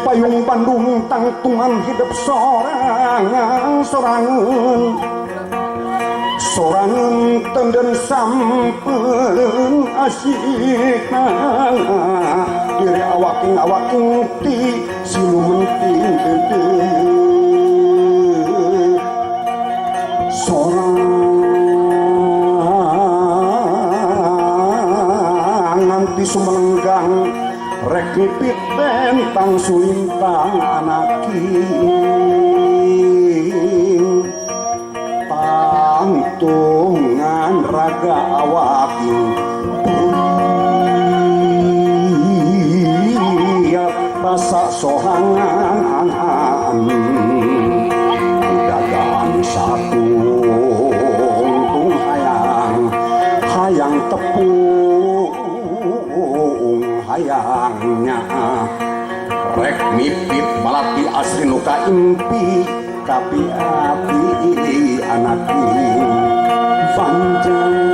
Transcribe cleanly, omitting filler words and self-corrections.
Payung Bandung tangtungan hidup sorangan sorangan sorangan tenden sampeun asik diri awaking awaking ti silumenting sorangan ti sumelenggang rek ngipit bentang sulintang anaking tangtungan raga awaking puriat rasa sohangan dagang satu tung hayang hayang tepung hayangnya rek mipit malati asri nuka impi kapi api anaking panjang.